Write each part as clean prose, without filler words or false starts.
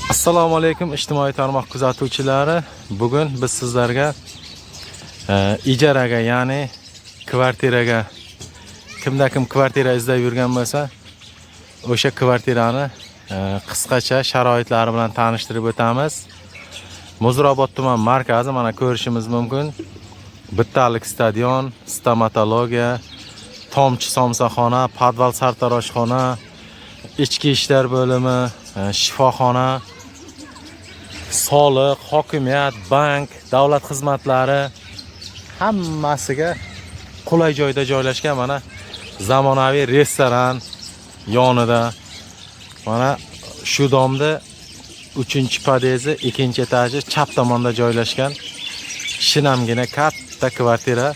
Assalomu alaykum ijtimoiy tarmoq kuzatuvchilari. Bugun biz sizlarga ijaraga, ya'ni kvartiraga kimda kim kvartira izlab yurgan bo'lsa, o'sha kvartirani qisqacha sharoitlari bilan tanishtirib o'tamiz. Muzrabot tuman markazi mana ko'rishimiz mumkin. Bittalik stadion, stomatologiya, tomchi somsaxona, podval sartaroshxona, ichki ishlar bo'limi, shifoxona, soliq, hokimiyat, bank, davlat xizmatlari hammasiga qulay joyda joylashgan. Mana zamonaviy restoran yonida. Mana shu domda 3-podyezdi, 2-etaji chap tomonda joylashgan shinamgina katta kvartira.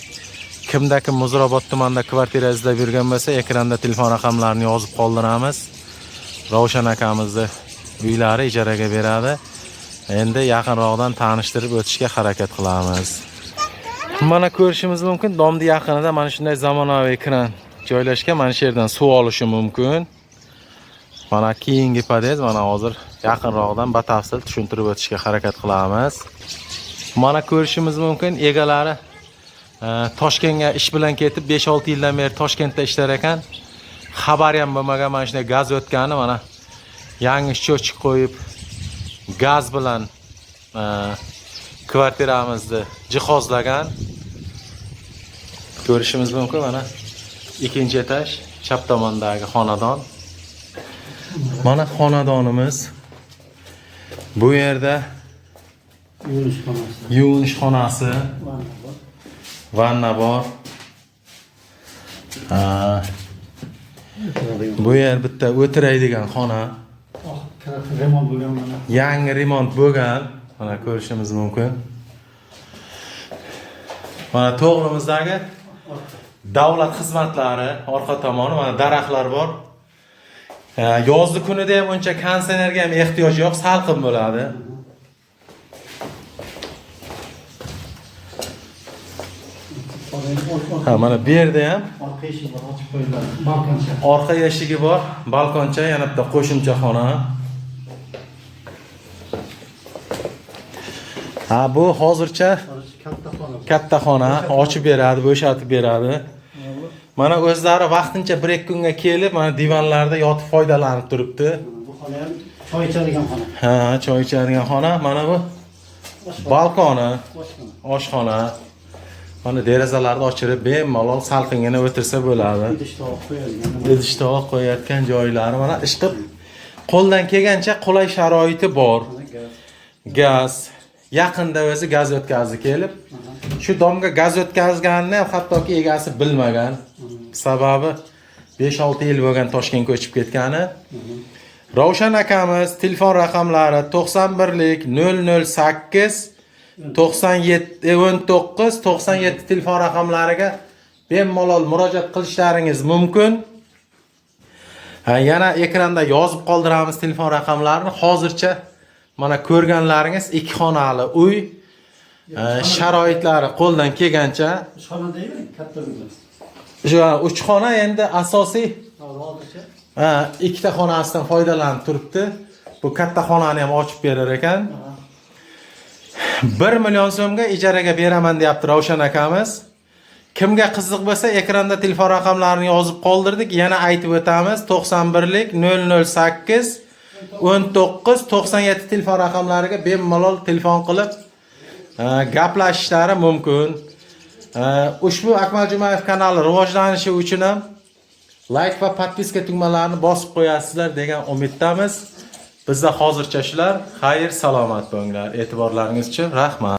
Kimda kim Muzrabot tumanida kvartira izlab yurgan bo'lsa, ekranda telefon raqamlarini yozib qoldiramiz. Ravshan akamizni uylari ijaraga beradi. Endi yaqinroqdan tanishtirib o'tishga harakat qilamiz. Mana ko'rishimiz mumkin, domni yaqinida mana shunday zamonaviy kran joylashgan. Mana shu yerdan suv olishi mumkin. Mana keyingi podyezd, mana hozir yaqinroqdan batafsil tushuntirib o'tishga harakat qilamiz. Mana ko'rishimiz mumkin, egalari Toshkentga ish bilan ketib 5-6 yildan beri Toshkentda ishlar ekan. Xabari ham bo'lmagan mana shunday gaz o'tgani, mana yangi счетчик qo'yib gaz bilan kvartiramizni jihozlagan. Ko'rishimiz mumkin, mana 2-etaj chap tomondagi xonadon. Mana xonadonimiz. Bu yerda Yuvinish xonasi. Yuvinish xonasi, Vanna bor. Vanna bor. Ha, bu yer bitta o'tiradigan xona. Oh, remont bo'lgan mana. Yangi remont bo'lgan. Mana ko'rishimiz mumkin. Mana to'g'rimizdagi davlat xizmatlari orqa tomoni, mana daraxtlar bor. Yozgi kunida ham uncha konditsionerga ham ehtiyoj yo'q, salqin bo'ladi. Ha, mana bu yerda ham Orqa eshigi bor, ochib qo'yiladi. Balkoncha. Orqa eshigi bor, balkoncha, yana bitta qo'shimcha xona. Ha, bu hozircha Hozir katta xona. Katta xona ochib beradi, bo'shatib beradi. Mana o'zlari vaqtincha 1-2 kunga kelib, mana divanlarda yotib foydalanib turibdi. Bu xona ham choy ichadigan xona. Ha, choy ichadigan xona. Mana bu Oshxona. Balkoni, Oshxona. Oshxona. Mana derazalarni ochirib, bemalol salqingina o'tirsa bo'ladi. Idish tovoq qo'yadigan. Idish tovoq qo'yayotgan joylari, mana ishqib qo'ldan kelgancha qulay sharoiti bor. Mana gaz. Gaz. Yaqinda o'zi gaz o'tkazdi kelib. Shu domga gaz o'tkazganini ham hattoki egasi bilmagan. Sababi 5-6 yil bo'lgan Toshkentga ko'chib ketgani. Ravshan akamiz telefon raqamlari 91lik 008 97 19 97 telefon raqamlariga bemalol murojaat qilishlaringiz mumkin. Ha, yana ekranda yozib qoldiramiz telefon raqamlarini. Hozircha mana ko'rganlaringiz 2 xonali uy. Sharoitlari qo'ldan kelgancha. Uch xona deymi? Katta uylar. Shu 3 xona endi asosiy Hozircha. Ha, ikkita xonasidan foydalanib turibdi. Bu katta xonani ham ochib berar ekan. 1 million so'mga ijaraga beraman deyapti Ravshan akamiz. Kimga qiziq bo'lsa, ekranda telefon raqamlarini yozib qoldirdik. Yana aytib o'tamiz: 91lik 008 19 97 telefon raqamlariga bemalol telefon qilib gaplashishlari mumkin. Ushbu Akmal Jumayev kanali rivojlanishi uchun ham like va подписка tugmalarini bosib qo'yasizlar degan umiddamiz. Bizda hozircha shular. Xayr, salomat bo'linglar. E'tiborlaringiz uchun rahmat.